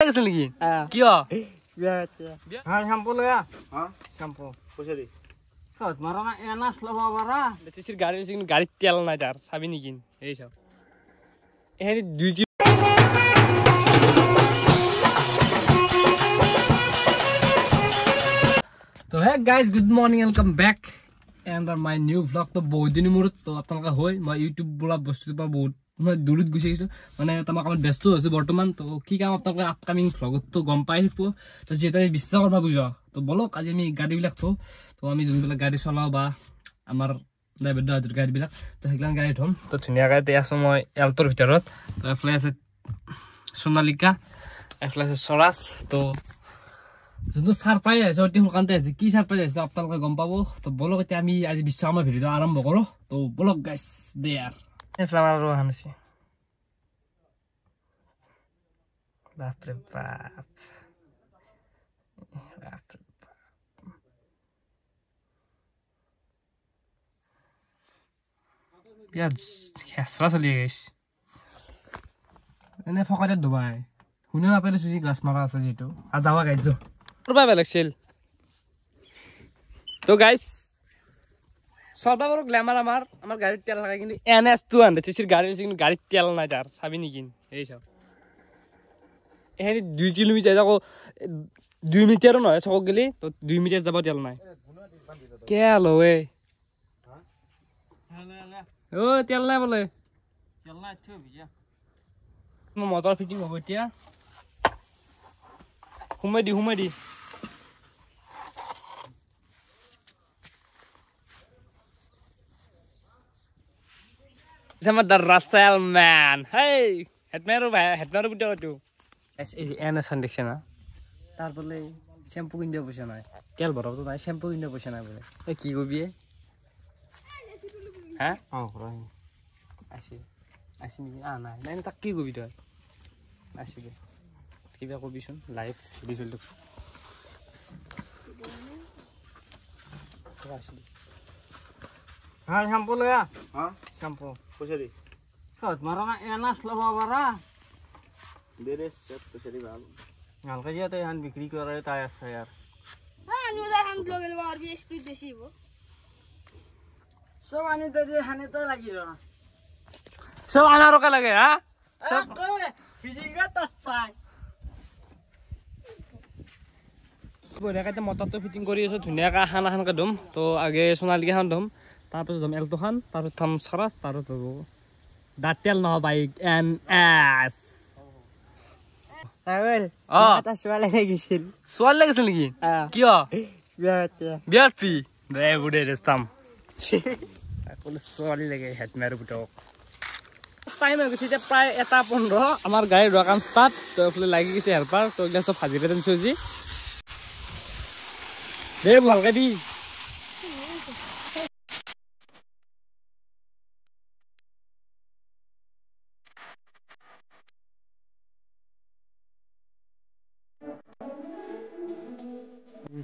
লাগিছিল নেকি কিয়? গাড়ী গাড়ীত তেল নাই তাৰ, চাবি নেকি? এই চাওক, এখানে 2। তো hey guys, good morning, welcome back and my new vlog. তো বহুত দিনৰ মূৰত তো আপোনালোকে হয় মই ইউটিউব বোলা বস্তুটোৰ পৰা বহুত মই দূৰত গুচি আহিছিলোঁ, মানে এটা মই কামত ব্যস্ত হৈছোঁ বৰ্তমান। তো কি কাম আপোনালোকে আপকামিং ভ্লগততো গম পাই থাকিব। তো যিহেতু আমি বিশ্বকৰ্মা পূজা, তো বলক আজি আমি গাড়ীবিলাক থওঁ। তো আমি যোনবিলাক গাড়ী চলাওঁ বা আমাৰ ড্ৰাইভাৰ দাদাহঁতৰ গাড়ীবিলাক, তো সেইবিলাক গাড়ী থ'ম। তো ধুনীয়াকৈ এতিয়া আছোঁ মই এল্টৰ ভিতৰত। তো এফালে আছে সোণালিকা, এফালে আছে স্বৰাজ। তো যোনটো ছাৰপ্ৰাইজ আহিছে অতি সোনকালতে আহিছে, কি ছাৰপ্ৰাইজ আহিছে আপোনালোকে গম পাব। তো বলক এতিয়া আমি আজি বিশ্বকৰ্মা ভিডিঅ'টো আৰম্ভ কৰোঁ। তো বলক গাইছ, দে আৰু এইফালে আমাৰ আৰু এখন আছে। বাপৰে বাপ, বাপৰে বাপ, বিৰাট খেচৰা চলি গৈছে। এনে ফকাতে ডুবাই শুনিও নাপাই চুজি গ্লাছ মাৰা আছে যিহেতু। আৰু যাবা গাইছ কৰবা বেলেগ আছিল। তো গাইছ চলবা বাৰু গ্লেমাৰ আমাৰ আমাৰ গাড়ীত তেল থাকে, কিন্তু এন এছ 200 চিচিৰ গাড়ী আছে, কিন্তু গাড়ীত তেল নাই তাৰ, চাবি নেকি? এই চাওক, এখানে 2 কিলোমিটাৰ আকৌ 2 মিটাৰো নহয় চকক গেলি, তো 2 মিটাৰ যাব তেল নাই। কেল ৱে অ তেল নাই বোলে, মটৰ ফিটিং হ'ব এতিয়া। সোমাই দি, সোমাই দি। আমাৰ the Russell man, হেই হেডমেয়াৰো ভাই, হেডমেয়াৰো পুতেক এইটো। এই এন এছ দেখছে না, তাৰ বোলে শ্বেম্পু কিনিব পইচা নাই, তেল ভৰাবতো নাই, শ্বেম্পু কিনিব পইচা নাই বোলে। এই কি কবি হা? আছে আছে নেকি? আহ নাই নাই, তাক কি কবি তই? আছে কিবা কবিচোন, লাইভ ভিডিঅ' চলি থাক। হ্যাঁ, শ্যাম্পু লৈ আহ। হ্যাঁ, শ্যাম্পু পইচা দি। চত মাৰা না, এনাচ ল'ব পাৰা দে দে, চব পইচা দি। ভাল ভালকে দিয়া, তই এখন বিক্ৰী কৰে তাই আছে ইয়াৰ। চব আনি দে, হানে তই লাগি ৰ। চব আনাৰকে লাগে হা, চব চাই। বঢ়িয়াকৈ এতিয়া মটৰটো ফিটিং কৰি আছোঁ, ধুনীয়াকৈ এখন এখনকৈ ধুম। তো আগে সোণালিকাখন ধুম, তাৰপিছত ধুম এল্টোখন, তাৰপিছত থম স্বৰাজ, তাৰপিছত হ'ব দাঁত তেল নহয় বাইক এন এছ। ছোৱালী লাগিছিল নেকি কিয়? বিয়াত পি দে বুঢ়ে চাম ছোৱালী লাগে হেডমেয়াৰ পুতক। টাইম হৈ গৈছে এতিয়া প্ৰায় 1:15। আমাৰ গাড়ী ৰোৱা কাম ষ্টাৰ্ট। তো এইফালে লাগি গৈছে হেল্পাৰ। তো এইগিলা চব হাজিৰা আনিছোঁ আজি। দে ভালকে দি।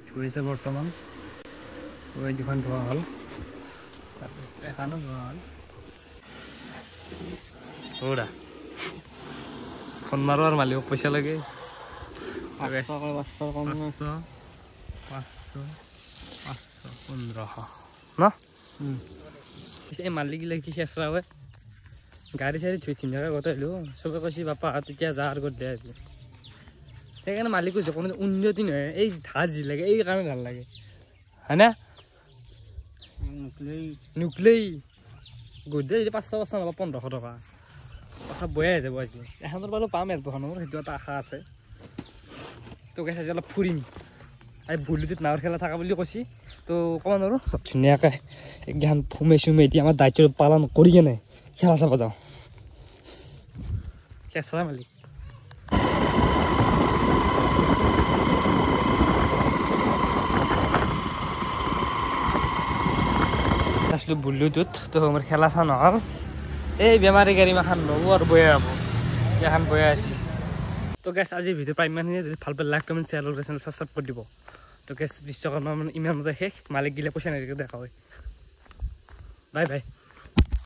ধুইছে বৰ্তমান, এই দুখন ধোৱা হ'ল, তাৰপিছত এখনো ধোৱা হ'ল। সৌৰা ফোন মাৰো আৰু মালিকক পইচা লাগে। 500 500 500 1500 ন। এই মালিকগিলা কি খেচৰা হয়, গাড়ী চাড়ী ধুই ধুনীয়াকৈ গোটাই আহিলোঁ। চবে কৈছে বাপা তেতিয়া যা আৰু দে আহিবি। সেইকাৰণে মালিক কৈছে কোনো উন্নতি নহয়, এই ধাৰ যি লাগে এই কাৰণে ভাল লাগে হয়নে? নুকলেই গধূলি যদি 500 500 নাপা 1500 টকা কথা বয়াই যাব আজি। এখনৰ বাৰু পাম এল্টোখনৰ, সেইটো এটা আশা আছে। তো গাইছ আজি অলপ ফুৰিম, আজি ভুলুটোত নাৱৰ খেলা থকা বুলি কৈছে, তো ক'ব নোৱাৰোঁ। ধুনীয়াকৈ এইগিলাখন ফুমে চুমে এতিয়া আমাৰ দায়িত্ব পালন কৰি কেনে খেলা চাব যাওঁ। খেচৰা মালিক আছিলোঁ বুলুটোত, তো আমাৰ খেলা চা নহ'ল। এই বেমাৰী গাড়ী মাখান ল'ব আৰু বয়া হ'ব, এখন বয়া আছে। তো গেছ আজি ভিডিঅ' পাই ইমানখিনি, যদি ভাল পালে লাইক কমেণ্ট শ্বেয়াৰ আৰু চেনেল ছাবস্ক্ৰাইব কৰি দিব। তো গেছ বিশ্বকৰ্মা মানে ইমান মজা শেষ, মালিক গিলে পইচা নিদিয়ে দেখা হয়। Bye bye.